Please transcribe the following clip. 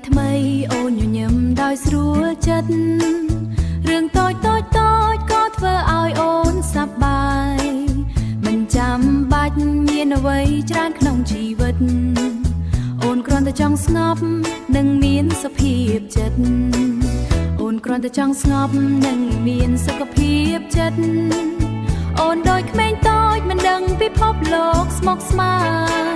ថ្មីអូនញញឹមដោយស្រួលចិត្តរឿងតូចតូចតូចក៏ធ្វើឲ្យអូនសប្បាយមិនចាំបាច់មានអ្វីច្រើនក្នុងជីវិតអូនគ្រាន់តែចង់ស្ងប់និងមានសុភាពចិត្តអូនគ្រាន់តែចង់ស្ងប់និងមានសុខភាពចិត្តអូនដូចក្មេងតូចមិនដឹងពិភពលោកស្មុគស្មាញ។